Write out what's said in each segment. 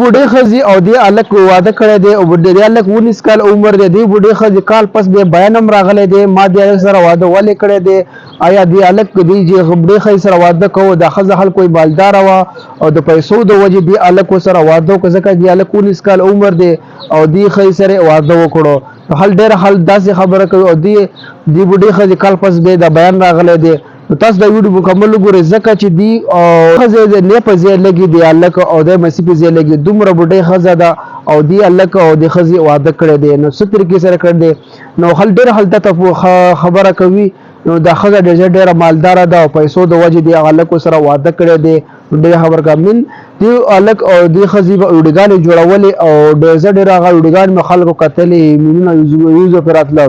بوډۍ ښځې او دې هلک واده کړی دی او د دې هلک 19 کال عمر دی. دې بوډۍ ښځې کال پس بیا بیان هم راغلی دی، ما دې هلک سره واده ولې کړی دی؟ آیا دې هلک دې چې بوډۍ ښځې سره واده کوو، دا ښځه خلکو یې مالداره وه او د پیسو د وجې دې هلک سره واده وکړو، ځکه دې هلک 19 کال عمر دی او دې ښځې سره یې واده وکړو. نو خلک ډېره خلک داسې خبره کوي او دې دې بوډۍ ښځې کال پس بیا دا بیان راغلی دی. نو تاسو دا ویډیو مکمل وګورئ، ځکه چې دی او ښځه نه په ځای لګي دی هلک او د مسیح په ځای لګي. دومره بوډۍ ښځه ده او دی هلک او د ښځې واده کړی دی، نو څه طریقې سره کړی دی؟ نو خلک ډېر هلته ته خبره کوي. نو دا ښځه ډېره ډېره مالداره ده او پیسو د وجې دی هلک سره واده کړی دی. ډېر خبر کا من دی هلک او دی ښځې به ویډیوګانې جوړولې او ډېر ډېر هغه ویډیوګانې مې خلکو کتلې، میلیونه ویوز پرې راتله.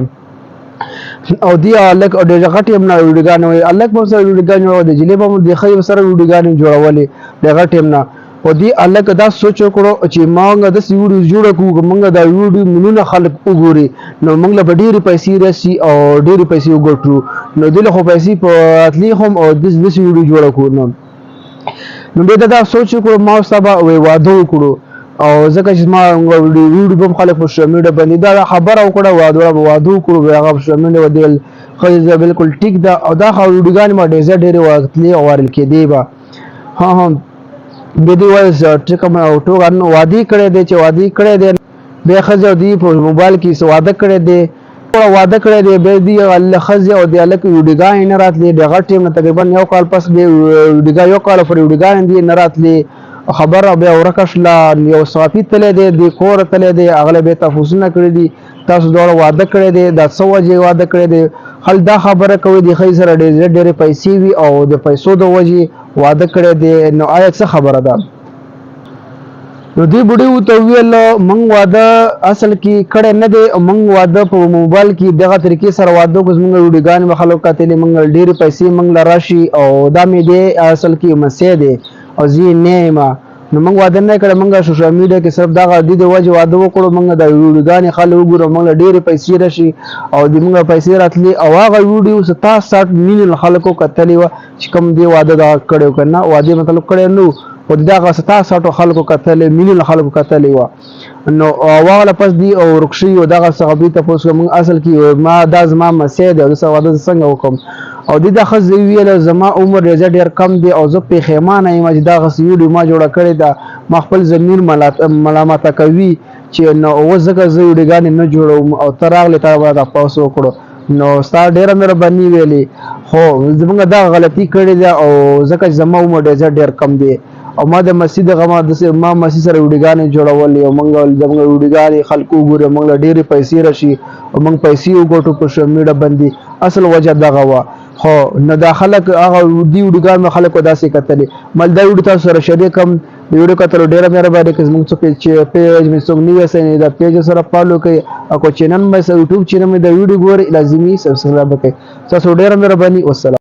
او دی الک او ډېر غټ هم نه ویډیوګانې وي، الک به سره ویډیوګانې جوړولې، د جلې به د ښځې سره ویډیوګانې جوړولې د غټ هم نه. او دی الک دا سوچ وکړو چې مونږ داسې ویډیو جوړه کړو، مونږ دا ویډیو میلیونه خلک وګوري، نو مونږ له به ډېرې پیسې رسي او ډېرې پیسې وګټو. نو دی له خو پیسې په راتلې هم او داسې ویډیو جوړه کړو. نو بیا دا سوچ وکړو، ما او سبا وی واده وکړو او ځکه چې ما ویډیو به خلک په سوشل میډیا باندې دا خبره وکړه، واده واده وکړو. بیا هغه په سوشل میډیا ودیل ښځه بالکل ټیک ده او دا خو ویډیوګانې ما ډېر ډېرې وختلې او وایرل کېدې به. ها ها، بیا دی وایي چې کوم ټوګه وادي کړی دی، چې وادي کړی دی، بیا ښځه او دی په موبایل کې څه واده کړی دی، واده کړی دی. بیا دی ښځې او د هلک ویډیوګانې نه راتلې د هغه ټایم نه، تقریبا یو کال پس بیا ویډیوګا یو کال پورې ویډیوګانې دی نه راتلې، خبره بیا ورکه شوله. یو صحافي تللی دی، د کور تللی دی، هغه له بیا تفوسونه کړي دي، تاسو دواړه واده کړی دی، دا څه وجې واده کړی دی؟ خلک دا خبره کوي د ښځې سره ډېرې ډېرې پیسې وي او د پیسو د وجې واده کړی دی. نو آیا څه خبره ده؟ نو دې بوډۍ ورته وویل، موږ واده اصل کې کړی نه دی، موږ واده په موبایل کې دغه طریقې سره واده وکړو، زموږ ویډیوګانې به خلکو کتلې، موږ ډېرې پیسې موږ له راشي او دا مې دی اصل کې مسیح دی او زه یې نه یم. نو موږ واده نه کړی، موږ سوشل میډیا کې صرف دغه د دې وجې واده وکړو، موږ دا ویډیوګانې خلک وګورو، موږ له ډېرې پیسې راشي او د موږ پیسې راتلې. او هغه ویډیو 67 میلیون خلکو کتلې وه چې کوم دی واده دغه کړی که نه، واده مطلب کړی نو خو دغه 67 خلکو کتلې، میلیون خلکو کتلې وه. نو واغله پس دی او ورک شوي او دغه صحابي تپوس کوم، اصل کې ما دا زما مسیح دی او زه واده څنګه وکړم؟ او دې دا ښځې ویل، زما عمر ډېر ډېر کم دی او زه پښیمانه یم چې دا غسې ویډیو ما جوړه کړې ده، ما خپل ضمیر ملامته کوي چې نو اوس ځکه زه ویډیوګانې نه جوړوم او ته راغلې تا به تپوس وکړو. نو ستا ډېره مهرباني ویلې، خو زمونږ دا غلطي کړې ده او ځکه چې زما عمر ډېر ډېر کم دی او ما د مسیح دغه ما داسې ما مسیح سره ویډیوګانې جوړولې او مونږ زمونږ ویډیوګانې خلکو وګوري، مونږ له ډېرې پیسې راشي او مونږ پیسې وګټو په سوشل میډیا باندې. اصل وجه دغه وه. خو نو دا خلک هغه دي ویډیوګان مې خلکو داسې کتلې. مل دا ویډیو تاسو سره شریک کړم. د ویډیو کتلو ډېره مهرباني. که زموږ څوک پیج مې څوک نه وي، دا پیج سره فالو کړئ او که چینل مې یوټیوب چینل مې دا ویډیو ګورئ، لازمي سبسکرایب کړئ. تاسو ډېره مهرباني، والسلام.